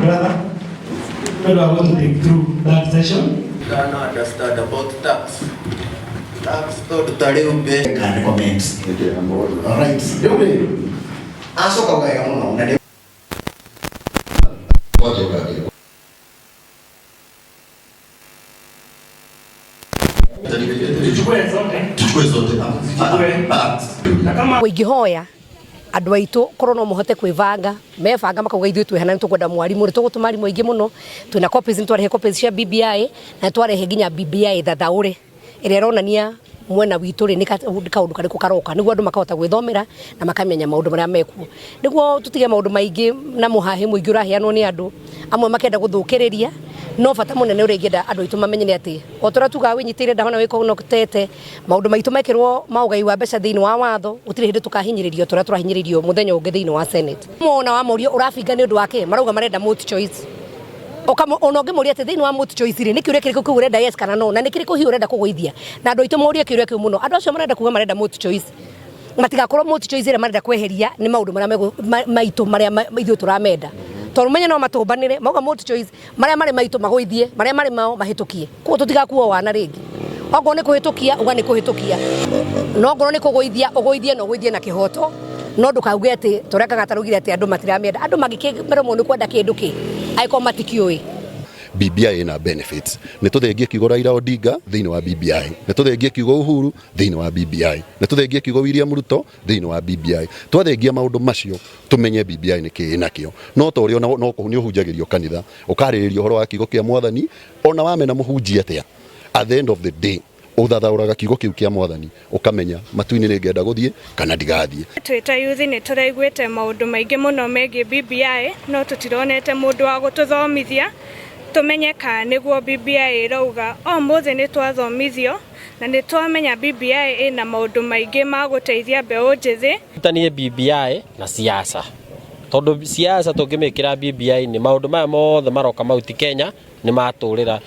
brother, nĩ ũndũ wa gũtũ take through that session. Ndana understand about tax. Tax tondũ ta rĩu mbe Can comment. Alright. Rĩu rĩ, acoka wega mũno na nĩ Tuchukue zote. Tuchukue zote. Tuchukue. Na kama Ingĩhoya andũ aitũ korwo no mũhote kwĩbanga, mebanga makauga ithuĩ twĩ hana, nĩ tũkwenda mwarimũ, nĩ tũgũtũma arimũ aingĩ mũno. Twĩna copies, nĩ twarehe copies cia BBI na nĩ twarehe nginya BBI thathaũre ĩrĩa ĩronania mwena witũ rĩ, nĩ kaũndũ karĩkũ karoka, nĩguo andũ makahota gwĩthomera na makamenya maũndũ marĩa mekuo, nĩguo tũtige maũndũ maingĩ na mũhahĩ mũingĩ ũraheanwo nĩ andũ amwe makenda gũthũkĩrĩria. No bata mũnene ũrĩa ingĩenda andũ aitũ mamenye nĩ atĩ o ta ũrĩa tugaga wĩnyitĩrĩre ndahona wĩkonotete, maũndũ maitũ mekĩrwo ma ũgai wa mbeca thĩinĩ wa watho, gũtirĩ hĩndĩ tũkahinyĩrĩrio ta ũrĩa tũrahinyĩrĩrio mũthenya ũngĩ thĩinĩ wa Senate. Mona wamorio ũrabinga nĩ ũndũ wa kĩ, marauga marenda multi choice. Ona ũngĩmũria atĩ thĩinĩ wa multi choice rĩ, nĩ kĩũria kĩrĩkũ kĩu ũrenda, yes kana no, na nĩ kĩrĩkũ hihi ũrenda kũgũithia, na andũ aitũ morie kĩũria kĩu mũno. Andũ acio marenda kuga marenda multi choice, matigakorwo multi choice ĩrĩa marenda kweheria nĩ maũndũ marĩa maitũ marĩa ithuĩ tũramenda, tondũ menye no matũmbanĩre mauga multi choice, marĩa marĩ maitũ magũithie, marĩa marĩ mao mahĩtũkie. Koguo tũtigakuo wana rĩngĩ. Okorwo nĩ kũhĩtũkia, uga nĩ kũhĩtũkia, no ngorwo nĩ kũgũithia, ũgũithie na ũgũithie na kĩhoto, no ndũkauge atĩ ta ũrĩa Kang'ata raugire atĩ andũ matiramĩenda. Andũ mangĩkĩremwo nĩ kwenda kĩndũ kĩ angĩkorwo matikĩũĩ? BBI ina benefits. Nĩ tũthengie kiugo Raila Odinga thĩinĩ wa BBI, nĩ tũthengie kiugo Uhuru thĩinĩ wa BBI, nĩ tũthengie kiugo William Ruto thĩinĩ wa BBI. Twathengia maũndũ macio, tũmenye BBI nĩ kĩĩ nakĩo. No ta ũrĩa no nĩ ũhunjagĩrio kanitha, ũkarĩrĩria ũhoro wa kiugo kĩa mwathani, ona wamena mũhunjia atĩa, at the end of the day ũthathaũraga kiugo kĩu kĩa mwathani, ũkamenya matu-inĩ nĩ ngenda gũthiĩ kana ndigathiĩ. Twĩ ta yuthi nĩ tũraiguĩte maũndũ maingĩ mũno megiĩ BBI, no tũtironete mũndũ wa gũtũthomithia tũmenye kana nĩguo BBI ĩrauga. O mũthĩ nĩ twathomithio na nĩ twamenya BBI ĩna maũndũ maingĩ ma gũteithia mbeũ njĩthĩ. Tanie BBI na siasa, tondũ siasa tũngĩmĩkĩra BBI nĩ maũndũ maya mothe maroka Mount Kenya nĩ matũrĩra.